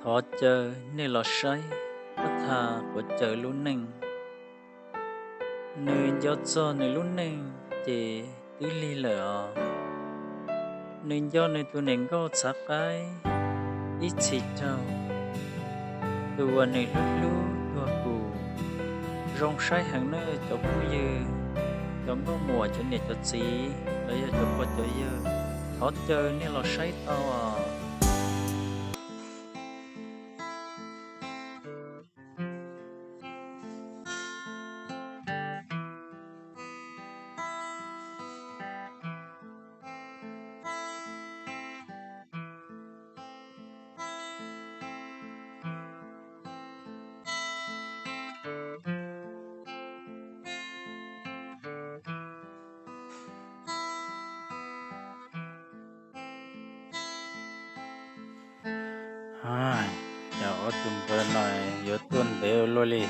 Thov caw nej los saib Pab Thas Quav Caws lub neej. Nws nco txog nws lub neej ces twb lig lawm os. Nws nco nws tus niam nkauj txhav qaib ib txhis raug, tus uas nws hlub hlub tuag kum. Zoo saib heev nawb cov phooj ywg, cov nkauj muam, cov niam cov txiv los yog cov pog cov yawg, thov caw nej los saib tau os. Yog ob tug npawg no yuav tuaj ntev ua luaj li,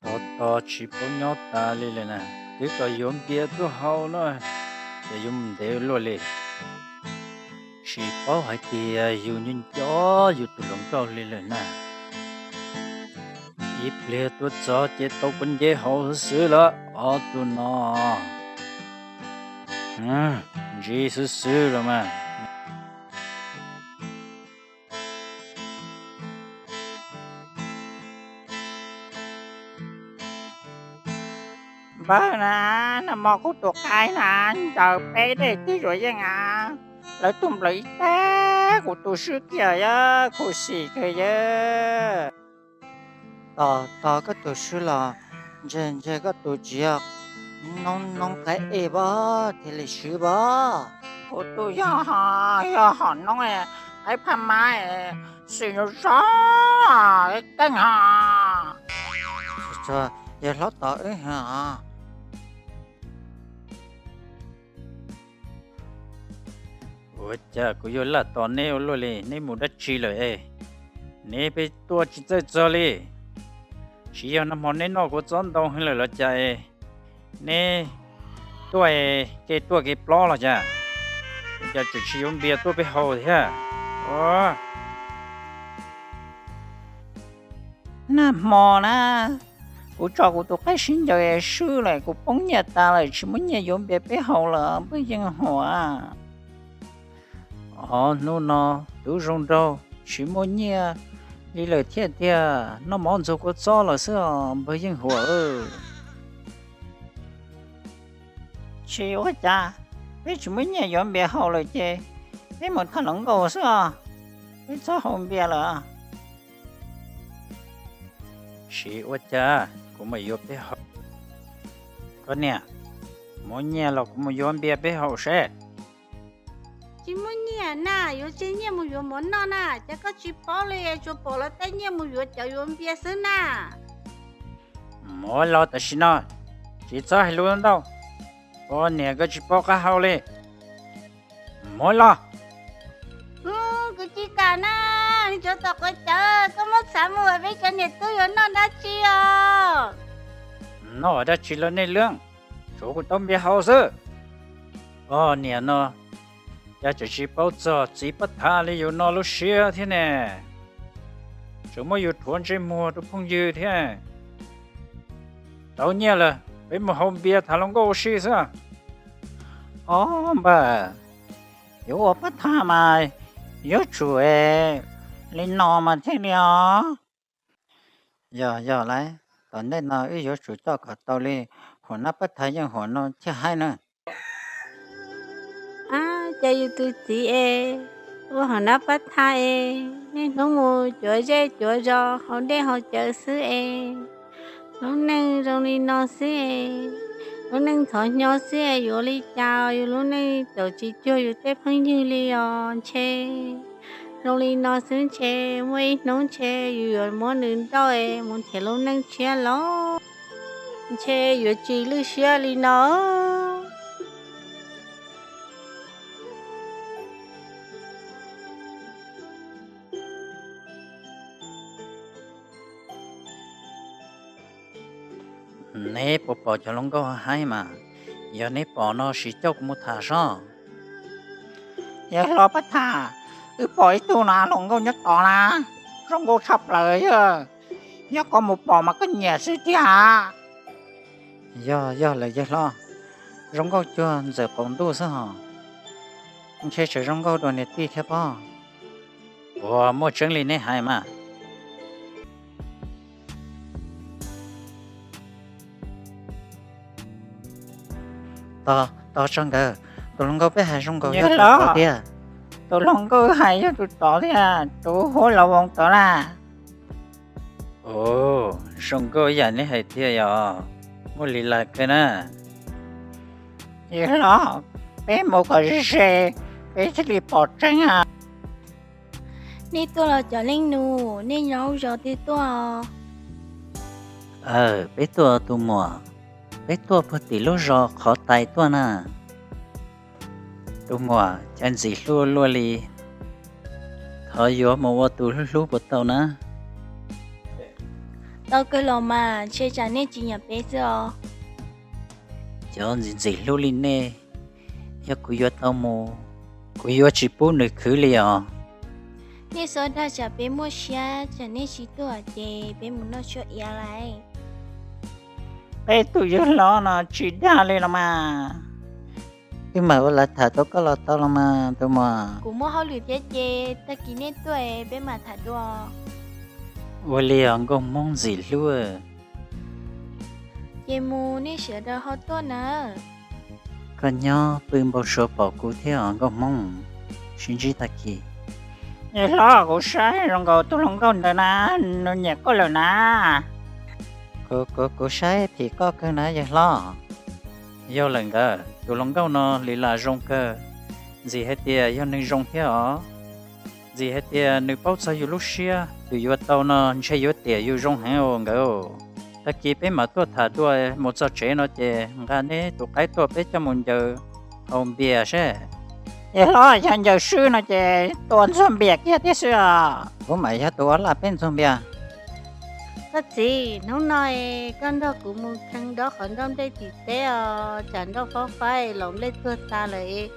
tos tos tsis paub nyob tas li lawm na. Twb kom yuav npias tuaj haus no, ces yuav mus ntev ua luaj li. Tsis paub hais tias yus nco nco yus tus hluas nkauj li lawm na. Ib pliag tuaj txog ces tau kua nce haus xwb xwb lawm ob tug no. Ntsib xwb xwb los mas. Npawg na, nag hmo kuv tus qaib na ncaws peb dej twb yuav yeej a, lawv tus nplawm ib tag kuv tus swb kiag yog khuv xim kawg yog. Tos tos koj tus swb los ntseg ntseg koj tus tsis yog noob noob qaib ej pab thiaj li swb pab. Kuv tus yog, yog hom noob qaib phaj mab, xwm zoo zoo, keej ho. Yog hlob tos wb heev os. Ua cas kuv yuav laj tos neb ua luaj li, neb mus dab tsi lawm es? Neb peb tuaj tsis txawj txog li. Tsis yog nag hmo neb noj kua txob ntau heev lawm los cas es neb tuaj es kev tuaj kev plob los cas? Cas tseem tsis yuav npias tuaj peb haus thiab? Nag hmo na, kuv tso kuv tus qaib sib ncaws swb lawm, kuv poob nyiaj tas lawm, tsis muaj nyiaj yuav npias peb haus lawm npawg Yeej Huam. Ob hnub no tub zoo nraug tsis muaj nyiaj li lawm thiab tiag, noj mov ntxuag kua txob lawm xwb os npawg Yeej Huam. Tsis ua cas, peb tsis muaj nyiaj yuav npias haus lawm ces peb mus tham hluas nkauj xwb os, peb txhob haus npias lawm. Tsis ua cas, kuv mam yuav peb haus. Koj niam, muaj nyiaj los kuv mus yuav npias peb haus seb. Tsis muaj nyiaj na, yuav tsis nyiaj mus yuav mov noj na, cas koj tsis paub li, tsuas pom lawv tej nyiaj mus yuav cawv yuav npias xwb na. Mus los tam sim no, tsis txhob hais lus ntau, poj niam koj tsis paub qab hau li. Mus los. Kuv tsis kam na, cov tom quav cawv, koj muab txhav mus peb cov niam tub yuav noj dab tsi os? Noj dab tsi los nej lwm, tsuav kuv tau npias haus xwb. Poj niam no, cas tseem tsis paub txog txiv Pab Thas li yus no lub siab thiab ne. Tseem muab yus rhuav ntsej muag rau phooj ywg thiab. Tau nyiaj lawm, peb mus haus npias tham hluas nkauj ua si xwb. Ob npawg, yuav ua Pab Thas mas yuav tsum li no mas thiaj li os. Yog yog lawm, tom ntej no wb yuav tsum coj kom tau li Huam Nab Pab Thas Yeej Huam no thiaj haib na. Ab, cas yus tus txiv es ua Huam Nab Pab Thas es niaj hnub mus cuav zej cuav zos haus dej haus cawv xwb es, lub neej zoo li no xwb es, lub neej ntxhov hnyo xwb es yuav ua li cas, yus lub neej txawm tsis cuag yus tej phooj ywg li os ntshe. Zoo li no xwb ntshe muaj ib hnub ntshe yus yuav muab nws nrauj es mus nrhiav lub neej tshiab los ntshe yuav tsis lwj siab li no. Neb puas pom cov hluas nkauj haib mas? Yog neb pom no sim coj kuv mus tham sob. Yawg hlob Pab Thas, Wb pom ib tug na, hluas nkauj nyob tod na, zoo nkauj tshaj plaws yog. Yog koj mus pom mas koj nyiam xwb tiag. Yog, yog lawm yawg hlob, zoo nkauj cuag ntxawm qaum ntuj xwb hos. Ntshe tseem zoo nkauj dua niam tij thiab pob. Ua, muaj tseeb li neb hais mas. Tos, tos tso nkawd, tus hluas nkauj peb hais zoo nkaus yog tus tod tiag. Tus hluas nkauj hais yog tus tod tiag, tus huab los voos tod na. Ov, zoo nkauj ib yam neb hais tiag yog, muaj li lawm kawg na. Yawg hlob, peb mus kom ze ze, peb thiaj li pom tseeb. Nej tuaj los cov leej nus, nej nyob zos twg tuaj? Aw, peb tuaj tus muam, peb tuaj puag tim lub zos qhov tais tuaj na. Tus muam, cas ntxim hlub luaj li, thov yuav mus ua tus hlub hlub puas tau na? Tau kawg los mas, ntshe tsam nej tsis nyiam peb xwb os. Cov ntxim ntxim hlub li nej, yog kuv yuav tau mus, kuv yuav tsis pub nws khwv li os. Nej txhob dag tsam peb muaj siab, tsam nej tsis tuaj ces peb mus noj tshuaj iav lawm. Peb tus yawg hlob no tsis dag li los mas. Wb mam ua lawv tham tau koj los tau los mas tus muam. Kuv muaj hauj lwm thiab ces tag kis nej tuaj peb mam tham dua. Ua li os nkauj hmoob ntxim hlub. Ces mus nej sawv daws ho tuaj na. Koj nyob pw npau suav pom kuv thiab os nkauj hmoob, sib ntsib tag kis. Yawg hlob, kuv saib zoo nkaus tus hluas nkauj ntawd na, nws nyiam koj lawm na. Kuv, kuv saib phim koj kawg na yawg hlob. Yog lawm nkawd, tus hluas nkauj no li lam zoo kawg, ntxim hais tias yog neeg zoo thiab os. Ntxim hais tias nws paub txog yus lub siab, yus yuav tau no ntshe yuav tiam yus zoo heev os nkawd. Tag kis peb mam tuaj tham dua, mus txog tsev no ces nqa neb tus qaib tuaj peb coj mus ncaws haus npias seb. Yawg hlob, yog ncaws swb no ces tua ntxuag npias kiag thiab xwb os. Kuv mam yog tus ua laj peb ntxuag npias. Koj txiv, hnub no koj nrog kuv mus kheej dob qhov nroj nplej tim teb os, tsam nroj faub faib los nplej tuag tas lawm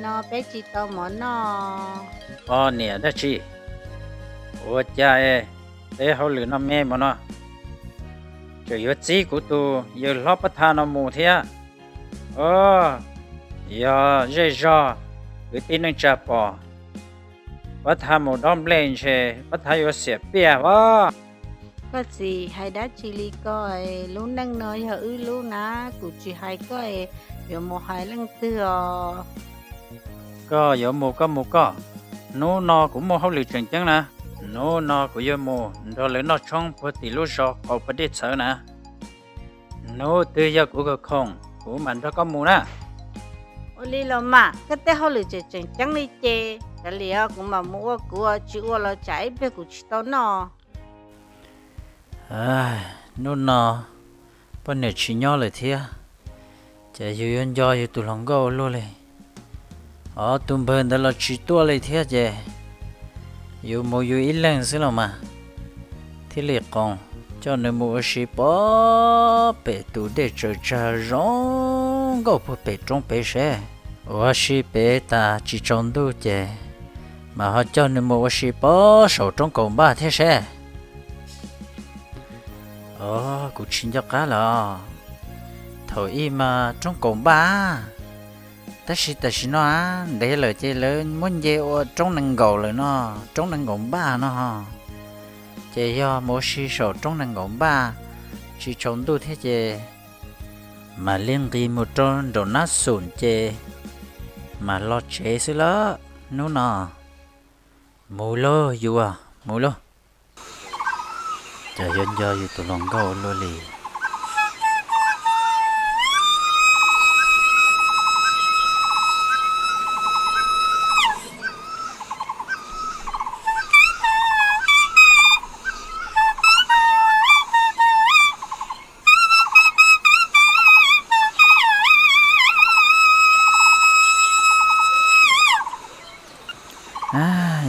no peb tsis tau mov noj. Poj niam dab tsi? Ua cas peb hauj lwm no me mos no, tseem yuav txib kuv tus yawg hlob Pab Tha no mus thiab? Yog zej zog kwv tij neej tsa pom Pab Tha mus dob nplej ntshe Pab Tha yuav xiam piaj os. Koj txiv hais dab tsi li ko, lub neej no yog wb lub na, kuv tsis hais koj yuav mus hais leej twg os. Koj yuav mus koj mus koj, hnub no kuv muaj hauj lwm tseem ceeb na. Hnub no kuv yuav mus nrog lawv noj tshoob puag tim lub zos qaum pas dej txhawv na. Hnub twg yog kuv khoom kuv mam nrog koj mus na. Ua li los mas, koj tej hauj lwm tseem tseem ceeb li ces kav liam kuv mam mus ua kuv, tsis ua los tsam ib pliag kuv tsis tau noj. Hnub no poj niam tsis nyob lawm thiab, ces yus yuav nco yus tus hluas nkauj ua luaj li. Os, tus npawg ntawd los tsis tuaj li thiab ces yus mus yus ib leeg xwb los mas. Thiaj li qoos coj nws mus ua si pem tus dej tsaws tsag zoo nkauj puag pem roob pem seb. Ua si pem tas tsis tsaus ntuj ces mam ho coj nws mus ua si pem saum roob kaum npaj thiab seb. Os, kuv tsis nco qab lawm. Thaum ub mas roob kaum npaj, tab sis tam sim no ntev lawm ces lawv muab nce ua roob nees nkaum lawm no, roob nees nkaum npaj no. Ces yog mus ua si saum roob nees nkaum npaj, tsis tsaus ntuj thiab ces mam li nqis mus rau nraum nab xum ces mam los tsev xwb lawm hnub no. Mus lauj yus, mus lauj. Ces yuav nco yus tus hluas nkauj ua luaj li.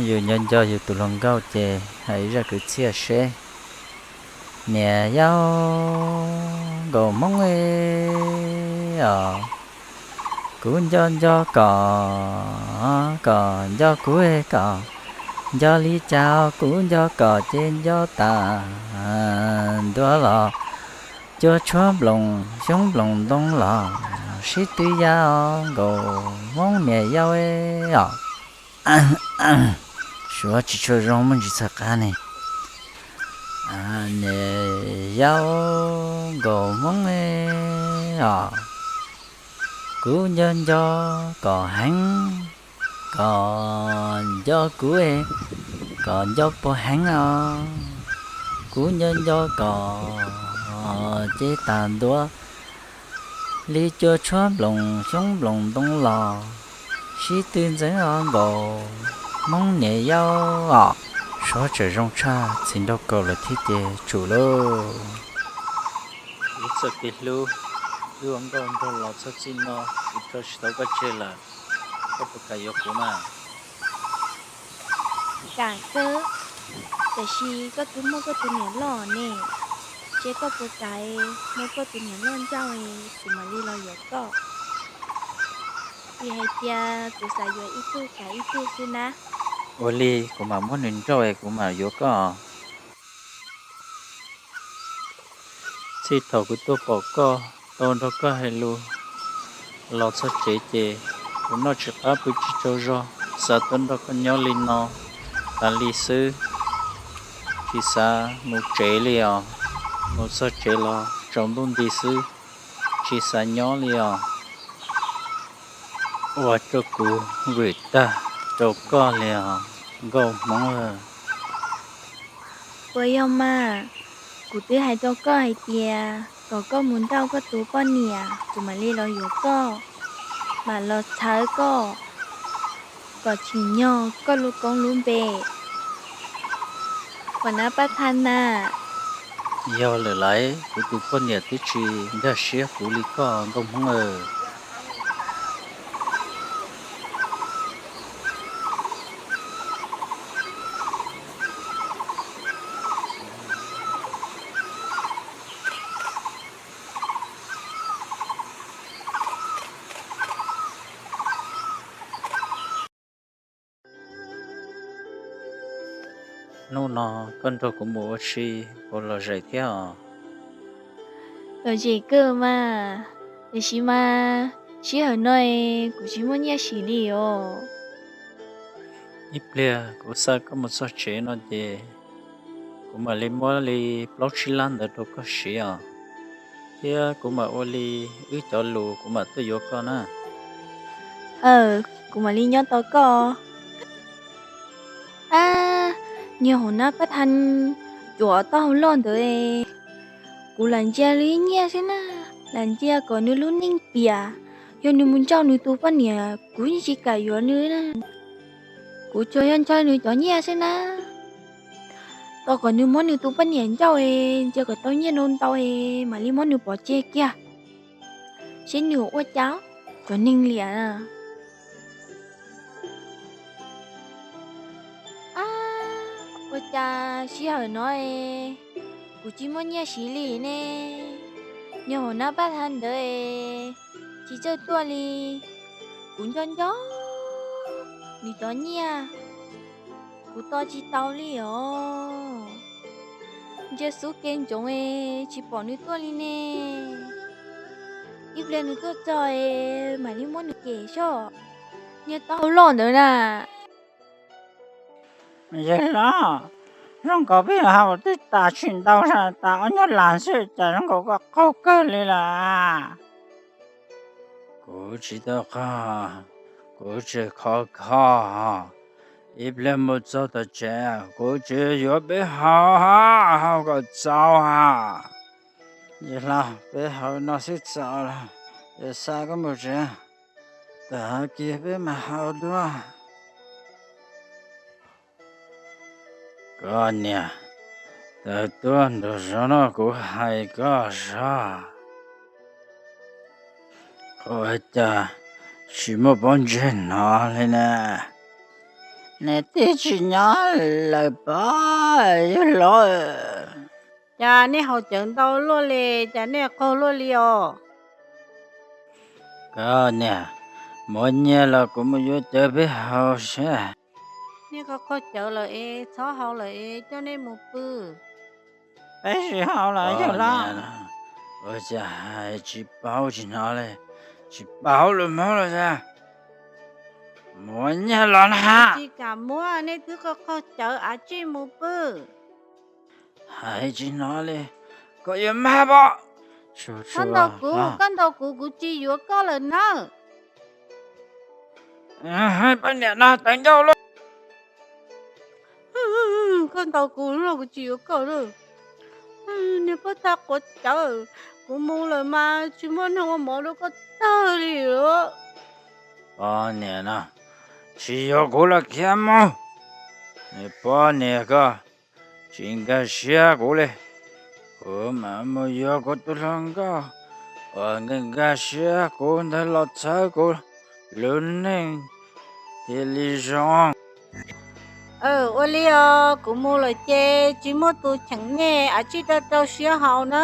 Yus nco nco yus tus hluas nkauj ces hais zaj kwv txhiaj seb. Niam yau nkauj hmoob os, kuv nco nco koj, koj nco kuv, koj Nco li cas kuv nco kom ces nco tas ntua los, cua tshuab nploos xyoob nploos ntoo los, sib tw ya os nkaus Hmoob niam yau os. Suav tsis tshua zoo muaj ntsis txhawj qab ne. Niam yau nkaus Hmoob os, kuv nco nco kom heev, kom nco kuv, kom nco puas heev os. Kuv nco nco kom ces tas ntua li cua tshuab nploos xyoob nploos ntoo los, sib tw ntxeev os nkaus Hmoob niam yau os. Suav tseem zoo tshaj txiv nraug kaus lawm thiab ces tsum lauj. Ib txoj kev hlub, hlub ua nkauj nraug los txog txij no, kuv tso tsis tau koj tseg lawm, koj puas kam yuav kuv mas? Kam kawg, tiam sis koj twb muaj koj tus niam loj ne, seb koj puas kam muab koj tus niam loj nrauj, kuv mam li los yuav koj. Vim hais tias kuv xav yuav ib tug kav ib tug xwb na. Ua li kuv mam muab nws nrauj es kuv mam yuav koj. Txij thaum kuv tuaj pom koj, tau nrog koj hais lus los txog tsev ces kuv noj tsis qab pw tsis tsaug zog, xav tuaj nrog koj nyob li no tas li xwb, tsis xav mus tsev li os. Mus txog tsev los tsaus ntuj nti xwb, tsis xav nyob li os. Ua rau kuv vwm tag rau koj li os nkauj Hmoob. Puas yog mas? Kuv twb hais rau koj hais tias kom koj mus nrauj koj tus poj niam, kuv mam li los yuav koj, mam los txhawb koj, kom tsim nyog koj lub koob lub npe. Ua nab paj thaj na. Yog lawm lauj, kuv tus poj niam twb tsis nkag siab kuv li koj nkauj Hmoob aw. Hnub no koj nrog kuv mus ua si puas lom zem thiab os? Lom zem kawg mas, tiam sis mas sij hawm no kuv tsis muaj nyiaj siv li os. Ib pliag kuv xa koj mus txog tsev no ces kuv mam li muab li plaub tsib lab ntawd rau koj siv os, thiab kuv mam ua li wb cov lus kuv mam tuaj yuav koj na. Aw, kuv mam li nyob tos koj. Ab, niag hauv nab paj thaj cuam taub hau loj ntawd, kuv lam ntsia nws ib nyiaj xwb na, lam ntsia kom nws lub neej piam, yog nws mus nrauj nws tus poj niam kuv yeej tsis kam yuav nws na. Kuv tsuas yog ntshaw nws cov nyiaj xwb na. Tos kom nws muab nws tus poj niam nrauj es ntsia kom tau nyiaj ntau ntau es mam li muab nws pov tseg kiag, seb nws ua cas, cov neeg liam na. Ab, ua cas sij hawm no es kuv tsis muaj nyiaj siv li ne? Niag hauv nab paj thaj ntawd es tsis txawj tuaj li. Kuv nco nco nws cov nyiaj, kuv tos tsis tau li os. Ntsia xub kev ntsoov es tsis pom nws tuaj li ne. Ib pliag nws tuaj txog es mam li muab nws cem soj. Niag taub hau loj ntawd na. Yawg hlob, zoo nkaus peb haus tej tas tsis ntau, tas ob nyuag las xwb cas zoo nkaus koj qaug kawg li lawm. Kuv tsis tau qaug, kuv tseem khov kho. Ib pliag mus txog tom tsev kuv tseem yuav peb haus, haus kom txaus. Yawg hlob, peb haus no xwb txaus lawm, es xa koj mus tsev, tom hav kiag peb mam haus dua. Koj niam, tawm tuaj nraum zoov no kuv hais koj zog. Ua cas tsis muaj pob ntseg hnov li ne? Nws twb tsis nyob lawm pob, yawg hlob. Cas nej haus cawv ntau luaj li, cas nej qaug luaj li os? Koj niam, muaj nyiaj los kuv mus yuav cawv peb haus seb. Nej qaug qaug cawv lawm es txhob haus lawm es coj nej mus pw. Peb tsis haus lawm yawg los. Ua cas hais tsis paub tsis hnov li, tsis paub lus Hmoob los as. Muab nyiaj los na. Tsis kam muab, nej twb qaug qaug cawv, av tsij mus pw. Hais tsis hnov li, koj yuav mag pom. Koj ntaus kuv, koj ntaus kuv, kuv tsis yuav koj lawm nawb. Poj niam no tawv ncauj luaj. Koj ntaus kuv no kuv tsis yuav koj lawm. Niag poj thawj quav cawv, kuv mus lawm mas tsis muaj neeg ua mov rau koj tawg li lawm. Poj niam no, tsis yuav kuv los khiav mus. Niag poj niam koj tsis nkag siab kuv li. Kuv mam mus yuav kuv tus hluas nkauj uas nkag nkag siab kuv ntawd los txhawb kuv lub neej thiaj li zoo. Ua li os, kuv mus lawm ces tsis muaj tus cheem nej, av tsij rau rau siab haus na.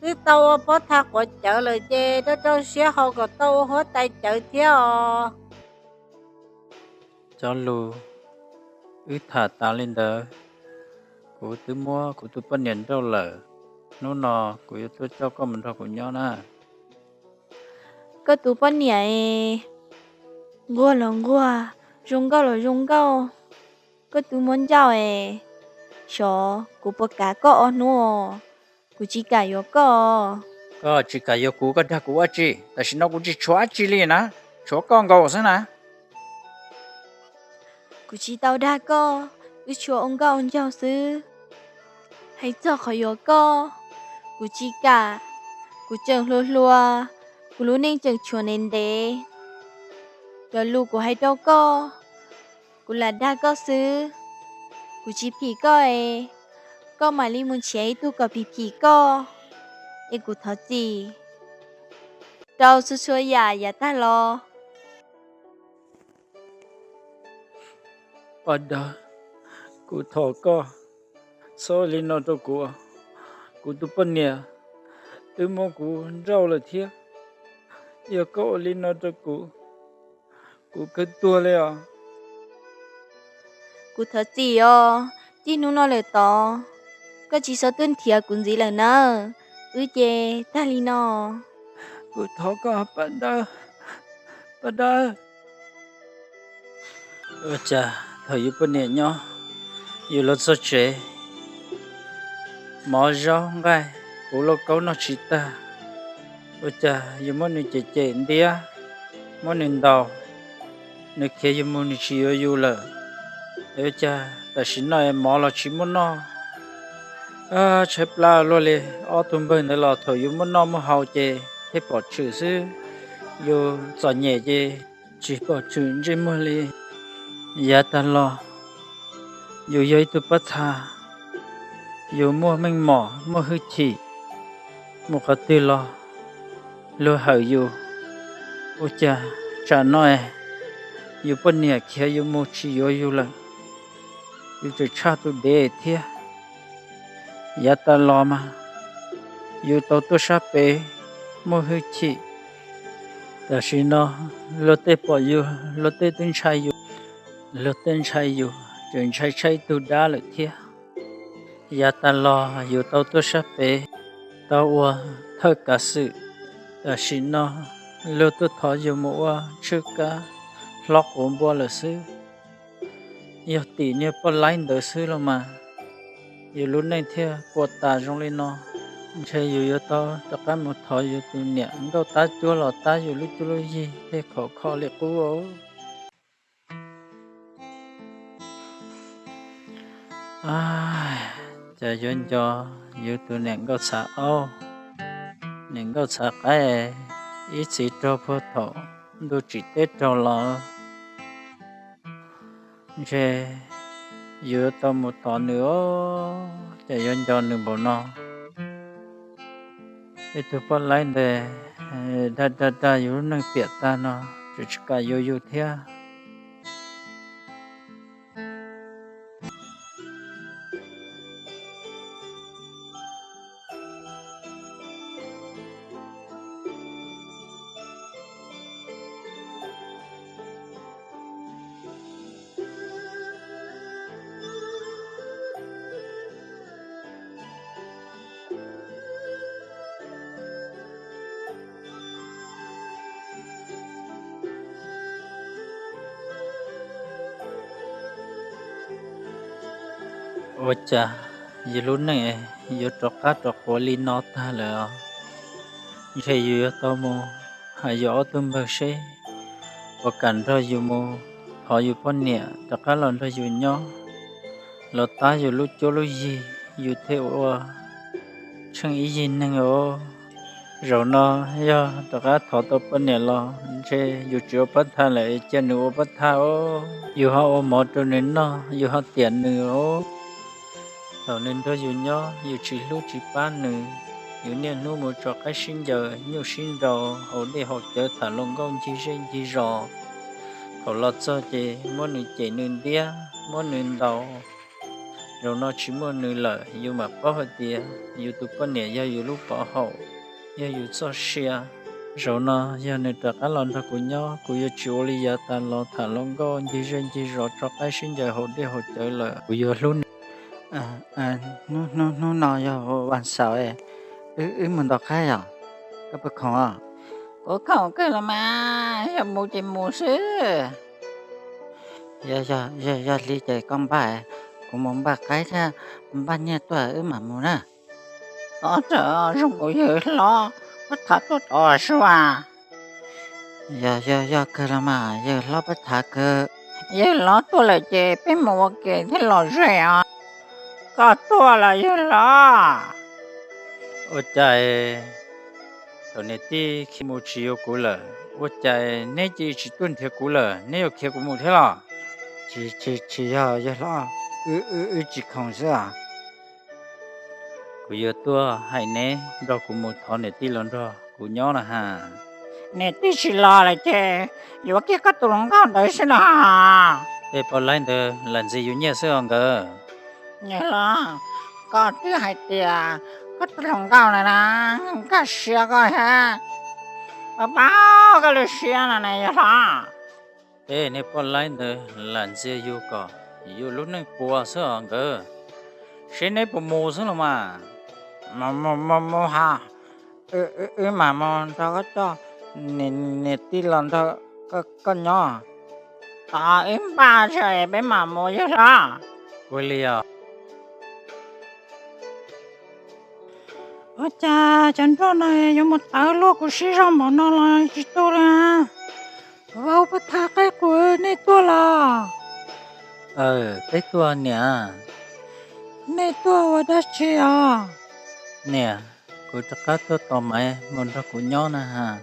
Twb tau ua poj thawj quav cawv lawm ces rau rau siab haus kom tau ua huab tais cawv thiab os. Cov lus wb tham tas li ntawd, kuv twb muab kuv tus poj niam nrauj lawm. Hnub no kuv yuav tuaj coj koj mus nrog kuv nyob na. Koj tus poj niam es, nquag los nquag, zoo nkauj los zoo nkauj, koj twb muab nrauj es, xyov kuv puas kam koj ob hnub os. Kuv tsis kam yuav koj. Koj tsis kam yuav kuv, koj dag kuv ua tsi? Tam sim no kuv tsis tshuav dab tsi li na, tshuav koj nkaus xwb na. Kuv tsis tau dag koj, wb tshuav ua nkauj ua nraug xwb. Hais txog qhov yuav koj, kuv tsis kam. Kuv tseem hluas hluas, kuv lub neej tseem tshuav ntev ntev. Cov lus kuv hais rau koj, kuv lam dag koj xwb. Kuv tsis phim koj es, koj mam li mus nrhiav ib tug kom phim phim koj. Es kuv thov txim rau txhua txhua yam yav tag los. Paj Dawb, kuv thov koj txhob ua li no rau kuv. Kuv tus poj niam twb muab kuv nrauj lawm thiab. Yog koj ua li no rau kuv, kuv kawg tuag li os. Kuv thov txim os, txij hnub no lawm tod, koj tsis txhob tuaj nrhiav kuv ntxiv lawm nawb. Wb ces tag li no. Kuv thov koj Paj Dawb, Paj Dawb. Ua cas thaum yus poj niam nyob, yus los txog tsev, mov zaub nqaij, kuv lauj kaub noj tsis tag. Ua cas yus muab nws cem cem ntiab, muab nws ntaus, nws khiav yus mus nws tsis yuav yus lawm. Ua cas tam sim no es mov los tsis muaj noj, tshaib plab luaj li. Ob tug npawg ntawd los thaum yus muaj noj muaj haus ces thiaj pom tshwm xwb, yus txom nyem ces tsis pom tshwm ntsej muag li. Yav tas los yus yog ib tug pab txha, yus muaj meej mom muaj hwj chim, mus qhov twg los luag hawm yus. Ua cas tsam no es yus poj niam khiav yus mus tsis yuav yus lawm, yus tseem tshaj tus dev thiab. Yav tas los mas yus tau tuaj sab pem muaj hwj chim, tam sim no luag tej pom yus, luag tej twb ntshai yus, luag tej ntshai yus tseem ntshai tshaj ib tug dab lawm thiab. Yav tas los yus tau tuaj sab pem, tau ua thawj kav xwm, tam sim no luag tuaj thov yus mus ua tshwj kab hlob quav npua lawm xwb. Yog tim niag poj laib ntawd xwb los mas yus lub neej thiaj puas tas zoo li no. Ntshe yus yuav tau rov qab mus thov yus tus niam nkauj tab cuab los tab yus lub cuab lub yig thiaj khov kho li qub. Cas yuav nco yus tus niam nkauj txhav aub, niam nkauj txhav qaib, ib txhis raug puag thaum ntuj tsim teb raug los. Ntshe yus yuav tau mus thov nws os, cas yuav nco nws npaum no. Ib tug poj laib ntawd dag dag dag yus lub neej piam tag no, tseem tsis kam yuav yus thiab. Ua cas yus lub neej yuav rov qab rov quav li no tag lawm os? Ntshe yus yuav tau mus hais yus ob tug npawg seb puas kam nrog yus mus thov yus poj niam rov qab los nrog yus nyob, los tab yus lub cuab lub yig, yus thiaj ua tsheej ib yig neeg os. Zaum no yog rov qab thov tau poj niam los ntshe yus tsis ua pab thaj lawm, cia nws ua pab thaj os. Yus ho ua mov rau nws noj, yus ho tiam nws os. Thaum nws nrog yus nyob yus tsis hlub tsis pab nws, yus niaj hnub mus tso qaib sib ncaws nyuj sib nraus haus dej haus cawv tham luag nkauj ncig zej ncig zos. Thaum los txog ces muab nws cem nws ntiab muab nws ntaus. Zaum no tsis muaj nws lawm yus mam paub hais tias yus tus poj niam yog yus lub pov haum, yog yus txoj sia. Zaum no yog nws rov qab los nrog kuv nyob kuv yuav tsis ua li yav tas los tham luag nkauj ncig zej ncig zos tso qaib sib ncaws haus dej haus cawv lawm, kuv yuav hlub nws. Hnub no yog vas xaum, wb mus ntaus qaib yom? Koj puas khoom? Kuv khoom kawg los mas, yog mus ces mus xwb. Yog li ces koj npaj, kuv mus npaj qaib thiab npaj nyiaj tuaj wb mam mus na. Ov, zoo kuv yawg hlob pab thav tuaj tod sua. Yog, yog, yog kawg los mas, yawg hlob pab thav kawg. Yawg hlob tuaj lawm ces peb mus ua ke thiaj los ze os. Koj tuaj los yawg hlob? Ua cas thaum niam tij khiav mus tsis yuav kuv lawm, ua cas neb cia tsis tuaj nrhiav kuv lawm, neb yuav khiav kuv mus thiab los? Tsis, tsis yog yawg hlob, wb tsis khoom xwb os. Kuv yuav tuaj hais neb nrog kuv mus thov niam tij los nrog kuv nyob na has. Niam tij tsis los lawm ces yuav kiag koj tus hluas nkauj ntawd xwb no. Tej poj laib ntawd lam ntxias yus nyiaj xwb os nkawd. Yawg hlob, koj twb hais tias koj tus hluas nkauj na na, nkag siab koj thiab, pab pab koj lub siab no na yawg hlob. Tej niag poj laib ntawd lam ntxias yus kom yus lub neej puas xwb os nkawd. Seb neb puas mus xwb los mas. Mus, mus, mus, mus ha. Wb mam mus nrog koj coj niam tij los nrog koj nyob. Tos wb npaj tso peb mam mus yawg hlob. Ua li os. Ua cas cov nroj no yuav mus tawv luaj kuv siab zog npaum no los tsis tu li. Kuv ua pab thav qaib qus, nej tuaj los? Peb tuaj niam. Nej tuaj ua dab tsi os? Niam, kuv rov qab tuaj tos Maiv mus nrog kuv nyob na has.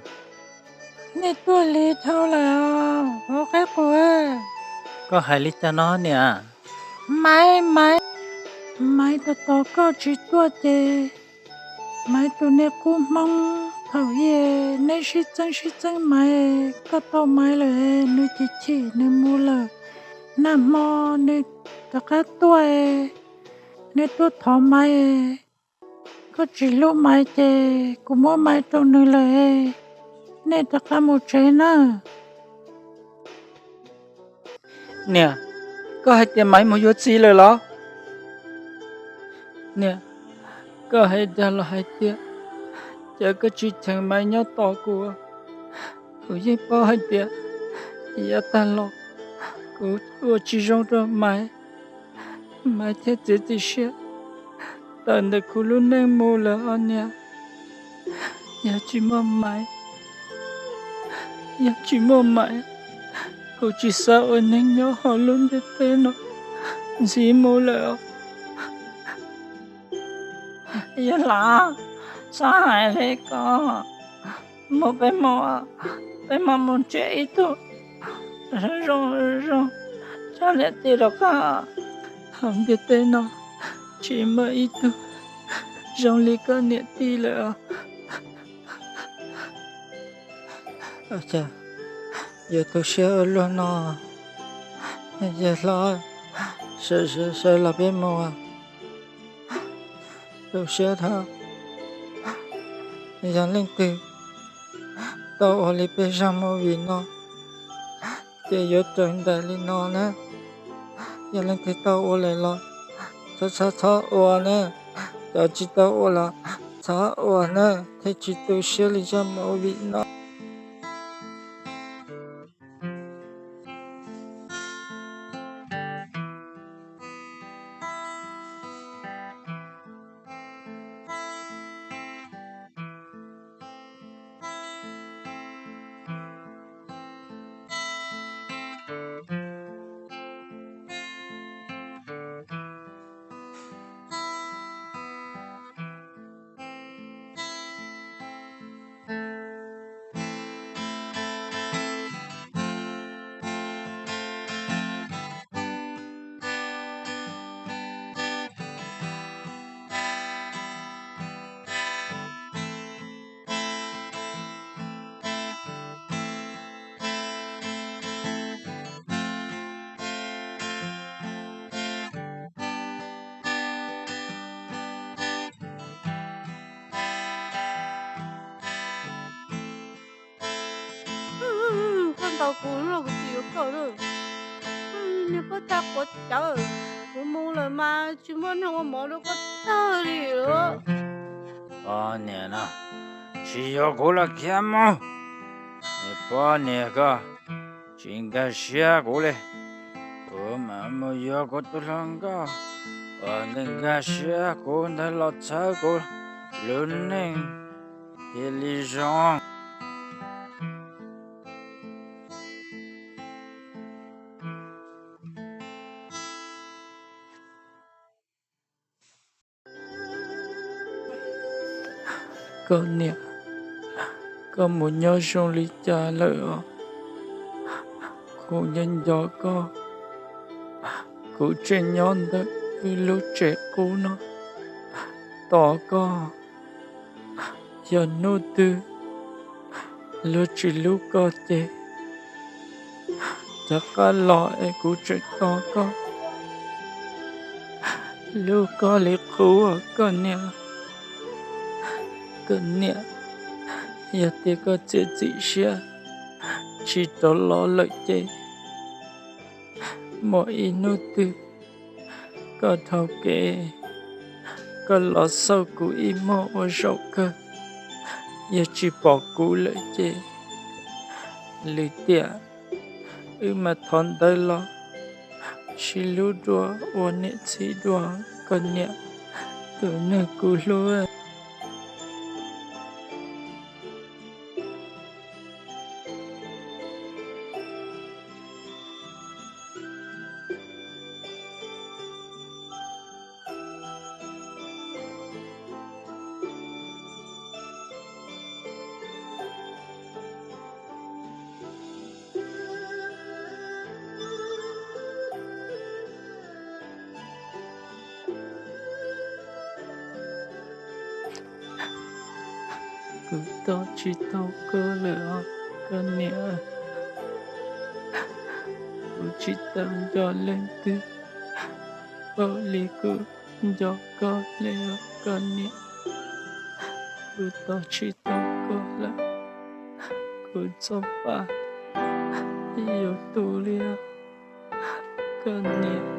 Nej tuaj lig dhau lawm os, kuv qaib qus. Koj hais li cas no niam? Maiv, Maiv, Maiv tos tos koj tsis tuaj ces Maiv tus niag qub Hmoob thaum ub neb sib txeeb sib txeeb Maiv, koj tau Maiv lawm, nws chim chim nws mus lawm. Nag hmo nws rov qab tuaj, nws tuaj thov Maiv. Koj tsis hlub Maiv ces kuv muab Maiv rau nws lawm, nej rov qab mus tsev nawb. Niam, koj hais tias Maiv mus yuav txiv lawm los? Niam, koj hais dag los hais tiag, cas koj tsis cheem Maiv nyob tos kuv? Kuv yeej paub hais tias yav tag los kuv ua tsis zoo rau Maiv, Maiv thiaj txiav txim siab tawm ntawm kuv lub neej mus lawm os niam. Yog tsis muaj Maiv, yog tsis muaj Maiv, kuv tsis xav ua neeg nyob hauv lub ntiaj teb no ntxiv mus lawm os. Yawg hlob, txhob hais li ko, mus peb mus, peb mam mus nrhiav ib tug zoo zoo coj niam tij rau koj. Hauv ntiaj teb no tsis muaj ib tug zoo li koj niam tij lawm os. Cas yuav tu siab ua luaj no, yawg hlob, sawv los peb mus. Tu siab dhau, yog leej twg tau ua li peb zaj movie no ces yuav raug ntaim li no na. Yog leej twg tau ua lawm los txhob txhob txhob ua na, cov tsis tau ua los txhob ua na, thiaj tsis tu siab li zaj movie no. tau kuv los kuv tsis yuav koj lawm. Niag poj tag quav cawv, kuv mus lawm mas tsis muaj neeg ua mov rau koj tag li lawm. Poj niam no, tsis yuav kuv los khiav mus. Niag poj niam koj tsis nkag siab kuv li, kuv mam mus yuav kuv tus hluas nkauj uas nkag nkag siab kuv ntawd los txhawb kuv lub neej thiaj li zoo. Koj niam, koj mus nyob zoo li cas lawm os? Kuv nco nco koj, kuv tseem nyob ntawm wb lub tsev qub no tos koj. Yog hnub twg luag tsis hlub koj ces rov qab los es kuv tseem tos koj. Hlub koj li qub koj niam. Koj niam, yog tias koj txiav txim siab tsis rov los lawm ces muaj ib hnub twg koj dhau kev, koj los xauj kuv ib muag ua zaum kawg, yog tsis pom kuv lawm ces lwm tiam wb mam thov ntawd los sib hlub dua ua niam txiv dua, koj niam tus neeg kuv hlub. Kuv tos tsis tau koj lawm os koj niam. Kuv tsis tau nco leej twg npaum li kuv nco koj li os koj niam. Kuv tos tsis tau koj lawm, kuv txoj pa yuav tu li os koj niam.